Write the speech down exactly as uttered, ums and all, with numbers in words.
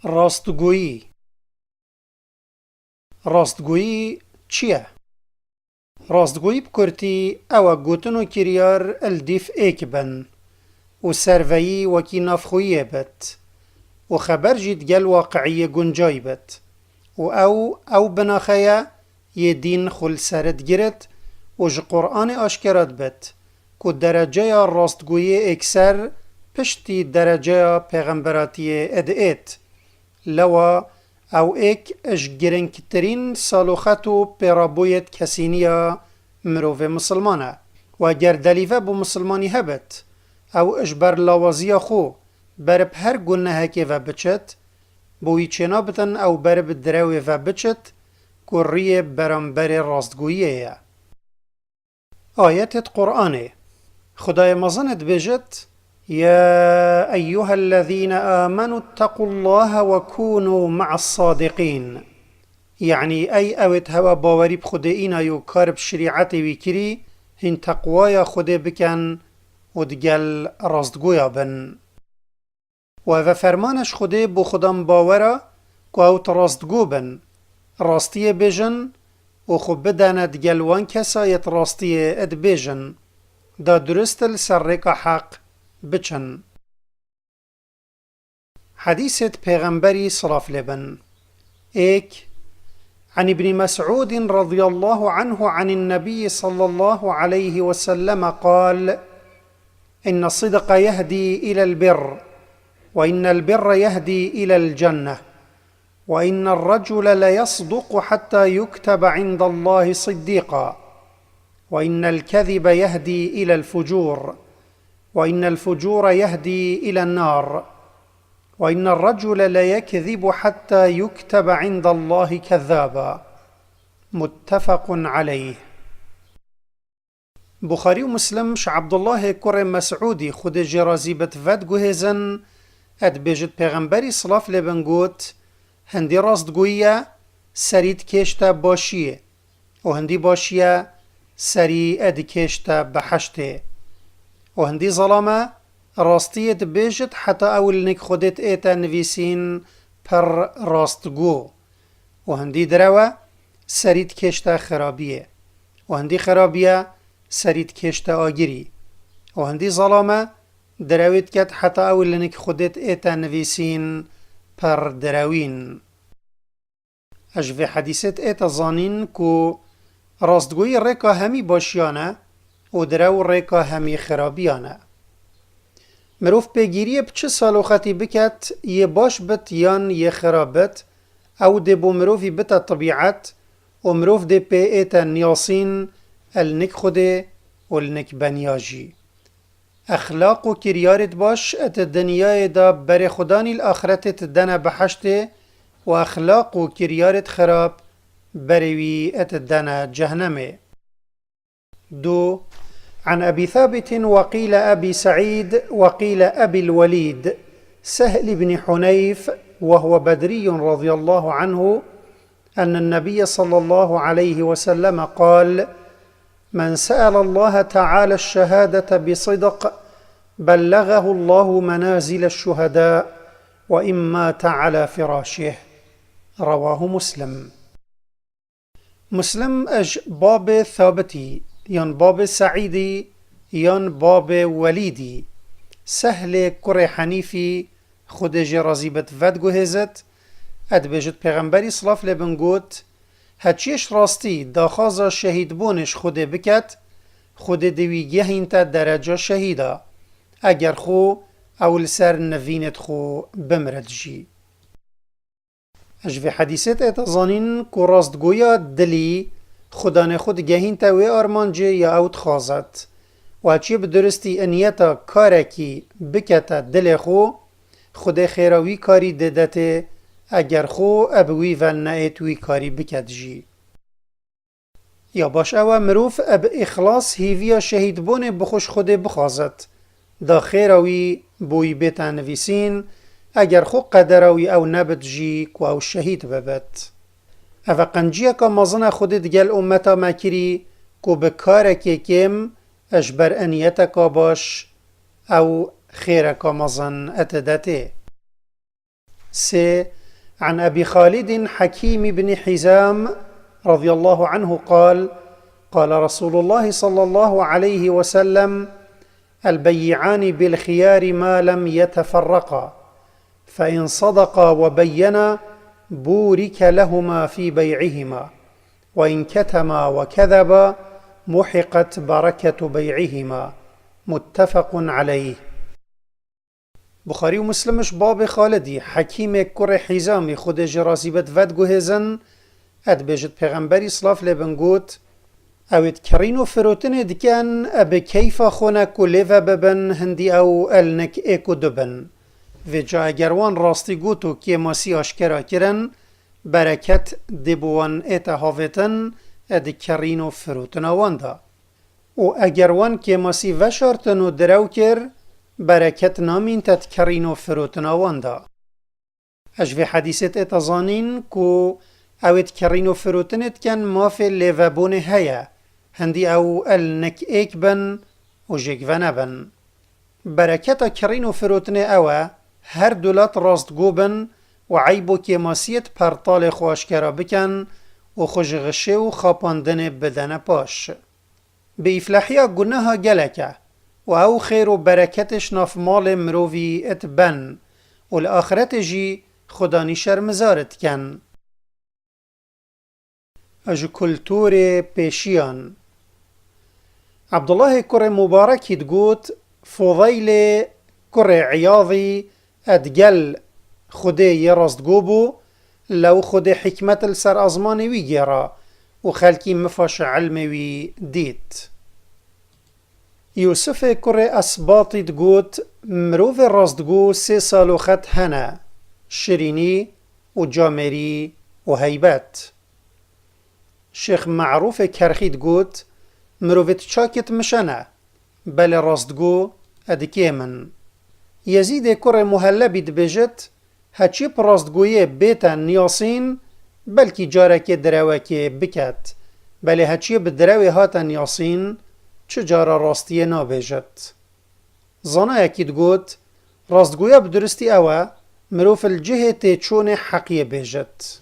Rastgoyî. Rastgoyî çi ye? Rastgoyî bi kurtî ew e gotin û kiryar li dîf êk bin û serveyî wekî navxweyiyê bit û xeber jî digel waqiîyê guncay bit û ew, ew binaxe ye yê dîn xwe li ser digirit û ji Quranê aşkera dibit ku dereceya rastgoyê êkser piştî dereceya pêxemberatiyê diêt. Lewa ew êk ji giringtirîn saloxet û pêrabûyêt kesîniya mirovê misilman e. Û eger delîve bo misilmanî hebit, ew ji ber lawaziya xwe berib her gunehekê ve biçit, bo wî çênabitin ew berib direwê ve biçit ku riyê beramberê rastgoyiyê ye. Ayetêt Quranê. Xudayê mezin dibêjit, "Ya eyyuhellezîne âmenû ittaqullâhe we kûnû me'as sadiqîn." Yanî, ey ewêt hewa bawerî bi Xwedê îna yo kar bi şerîetê wî kirî, hîn teqwaya Xwedê bikin û digel rastgoya bin. Û ev e fermane ji Xwedê bo xudan bawera ku ew di rastgo bin, rastiyê bêjin û xwe bidene digel wan kesa yê di rastiyê dibêjin, da durist li ser rêka heq biçin. Hedîsêt pêxemberî silav lê bin. Êk, عن ابن مسعود رضي الله عنه عن النبي صلى الله عليه وسلم قال: إن الصدق يهدي إلى البر، وإن البر يهدي إلى الجنة، وإن الرجل ليصدق حتى يكتب عند الله صديقا، وإن الكذب يهدي إلى الفجور، وإن الفجور يهدي إلى النار، وإن الرجل ليكذب حتى يكتب عند الله كذابا. متفق عليه. Buxarî û Muslim ji Ebdullahê kurê Mesûdî, Xwedê jê razî bit, vediguhêzin, dibêjit, Pêxemberî silav lê bin got, Hindî rastgoyî ye, serî dikêşte başiyê û hindî başiye, serî dikêşte behiştê û hindî zelam e, rastiyê dibêjit heta ew li nik Xwedê diête nivîsîn pir rastgo. û hindî direw e, serî dikêşte xirabiyê û hindî xirabiye, serî dikêşte agirî û hindî zelam e, direwê diket heta ew li nik Xwedê diête nivîsîn pir direwîn. Ez ji vê hedîsê diête zanîn ku rastgoyî rêka hemî başiyan e û direw rêka hemî xirabiyan e. Mirov pêgîriyê bi çi saloxetî biket, yê baş bit yan yê xirab bit, ew dê bo mirovî bite tibîet û mirov dê pê ête niyasîn, el nik Xwedê û li nik beniya jî. Exlaq û kiryarêt baş et dinyayê de berê Xudanî li axretê didene behiştê û exlaq û kiryarêt xirab berê wî et didene cehnemê. دو، عن أبي ثابت وقيل أبي سعيد وقيل أبي الوليد سهل بن حنيف، وهو بدري رضي الله عنه، أن النبي صلى الله عليه وسلم قال: من سأل الله تعالى الشهادة بصدق بلغه الله منازل الشهداء وإن مات على فراشه. رواه مسلم. Muslim ji babê Thabitî, yan babê Seîdî, yan babê Welîdî, Sehlê kurê Henîfî, Xwedê jê razî bit, vediguhêzit, dibêjit, Pêxemberî silav lê bin got, Heçiyê ji rastî daxwaza şehîdbûnê ji Xwedê biket, Xwedê dê wî gehînte dereca şehîda, eger xwe ew li ser nivînêt xwe bimirit jî. Ji vê hedîsê tête zanîn ku rastgoya dilî xudanê xwe digehînte wê armancê ya ew dixwazet. Û heçiyê bi duristî niyeta karekî bikete dilê xwe, Xwedê xêra wî karî didetê, eger xwe eb wî ve neêt wî karî biket jî. Ya baş ew e, mirov eb îxlas hêviya şehîdbûnê bi xwe ji Xwedê bixwazet, da xêra wî bo wî bête nivîsîn, eger xwe qedera wî ew nebit jî ku ew şehîd bibit. Ev e qenciyeka mezin e Xwedê digel ummeta me kirî ku bi karekê kêm ji ber eniyeteka baş ew xêreka mezin didetê. سي عن أبي خالد حكيم بن حزام رضي الله عنه قال: قال رسول الله صلى الله عليه وسلم: البيعان بالخيار ما لم يتفرقا، فإن صدقا وبينا بورك لهما في بيعهما، وإن كتما وكذبا محقت بركة بيعهما. متفق عليه. Buxarî û Muslim ji babê Xalidî, Hekîmê kurê Hîzamî, Xwedê jê razî bit, vediguhêzin, e dibêjit, Pêxemberî, silav lê bin, got: Ew ê kirîn û firotinê dikin, e bi keyfa xwe ne ku lê ve bibin, hindî ew el nik êk û du bin. Vêca eger wan rastî got û kêmasî aşkera kirin, bereket dê bi wan ête havêtin, e di kirîn û firotina wan de. Û eger wan kêmasî veşartin û direw kir, bereket namînte di kirîn û firotina wan de. Ji vê hedîsê tête zanîn ku ew ê di kirîn û firotinê dikin mafê lêvebûnê heye, hindî ew el nik êk bin û jêk venebin. Bereketa kirîn û firotinê ew e, her du lat rastgo bin û eyb û kêmasiyê di pertalê xwe aşkera bikin û xwe ji xişê û xapandinê bidene paş. Bêîflehiya guneha gelek e û ew xêr û bereketê ji nav malê mirovî dibin û li axretê jî Xudanî şermizar dikin. Ji kulturê pêşiyan. Abdullahê kurê Mubarekî digot, Fudeylê kurê Îyadî digel Xwedê yê rastgo bû, lew Xwedê hikmet li ser ezmanê wî gêra û xelkî mifa ji ilmê wî dît. Yûsifê kurê Esbatî digot, mirovê rastgo sê sal û xet hene, şirînî û camêrî û heybet. Şêx Merûfê Kerxî digot, mirovê di çakê dimişene, belê rastgo dikêm in. Yezîdê kurê Muhellebî dibêjit, heçî bi rastgoyê bête niyasîn, belkî carekê direwekê biket. Belê heçiyê bi direwê hate niyasîn, çi cara rastiyê nabêjit. Zanayekî digot, rastgoya bi duristî ew e, mirov li cihê têçûnê heqiyê bêjit.